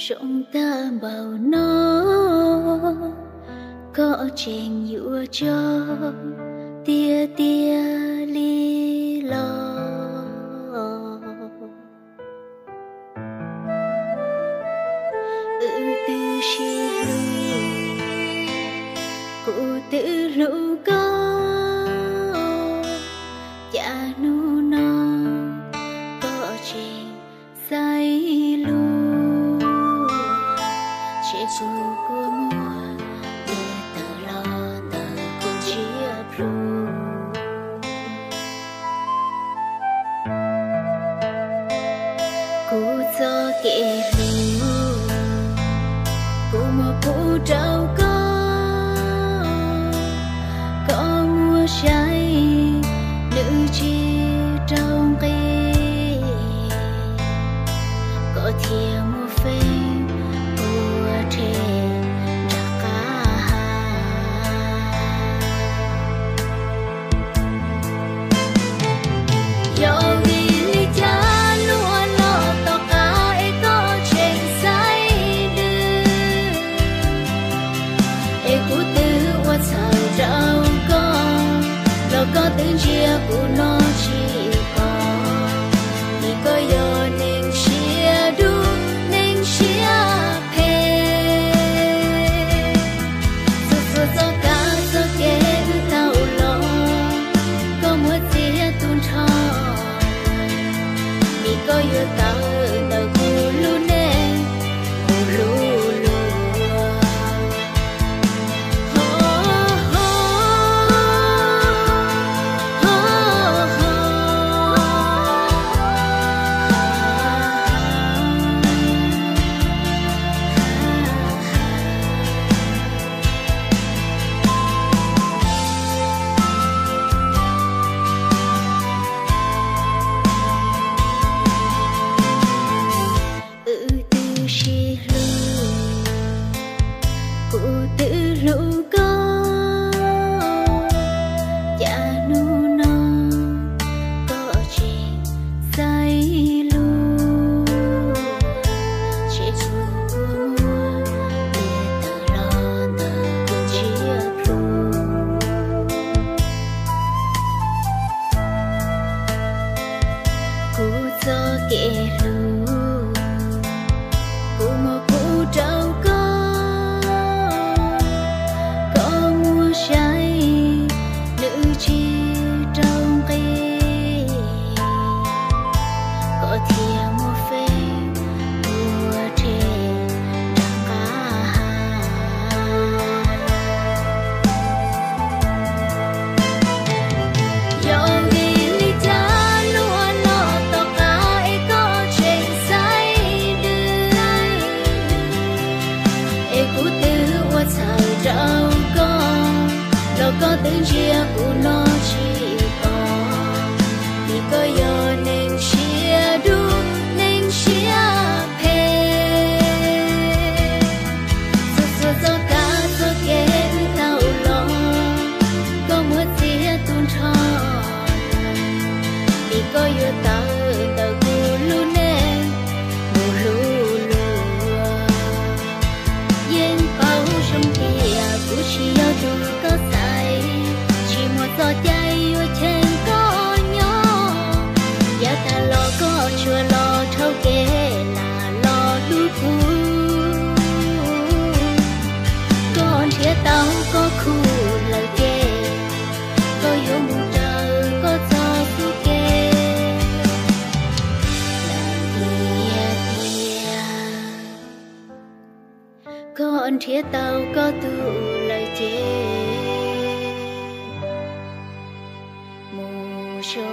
Zoo tag npaum no, koj tseem yuav tso tiag tiag li los? Wb twb sib hlub, kuv twb hlub koj, cas hnub no koj tseem xaiv lus? Ces kuv kua muag tawm los ntawm kuv ntsiab plhu. Kuv txoj kev hlub, kuv muab pub rau koj, koj muab saib nws tsis raug nqi, koj thiaj muab feeb ua rhe nram qab ha. Yog vim li cas hnub no tom qab es koj tseem xaiv lwm, es kuv twb ua txhaum rau koj, los koj twb ntsia kuv no tsis pom. Vim koj yog neeg siab dub, neeg siab phem. Txhua txhua txoj kab txoj kev wb tau los, koj muab txiav tu nrho, vim koj yuav tawm ntawm kuv lub neej mus hlub luag. Wb twb sib hlub, kuv twb hlub koj, cas hnub no koj tseem xaiv lus? Ces kuv kua muag tawm los ntawm kuv ntsiab plhu. Kuv txoj kev hlub, kuv muab pub rau koj, koj muab saib nws tsis raug nqi, koj thiaj muab feeb ua rhe nram qab ha. Yog vim li cas hnub no tom qab es koj tseem xaiv lwm, es kuv twb ua txhaum rau koj, los koj twb ntsia kuv no tsis pom. Vim koj yog neeg siab dub, neeg siab phem. Txhua txhua txoj kab txoj kev wb tau los, koj muab txiav tu nrho, vim koj yuav tawm ntawm kuv lub neej mus hlub luag. Yeej paub zoo tias kuv tsis yog tus koj xaiv, tsis muaj txoj cai yuav cheem koj nyob. Yav tag los koj tsuas los rhau kev lam los hlub kuv. Koj nrhiav tau koj khub lawm ces, koj yuav mus raws koj txoj xub ke. Lawm tiag tiag, koj nrhiav tau koj tus lawm ces, mus so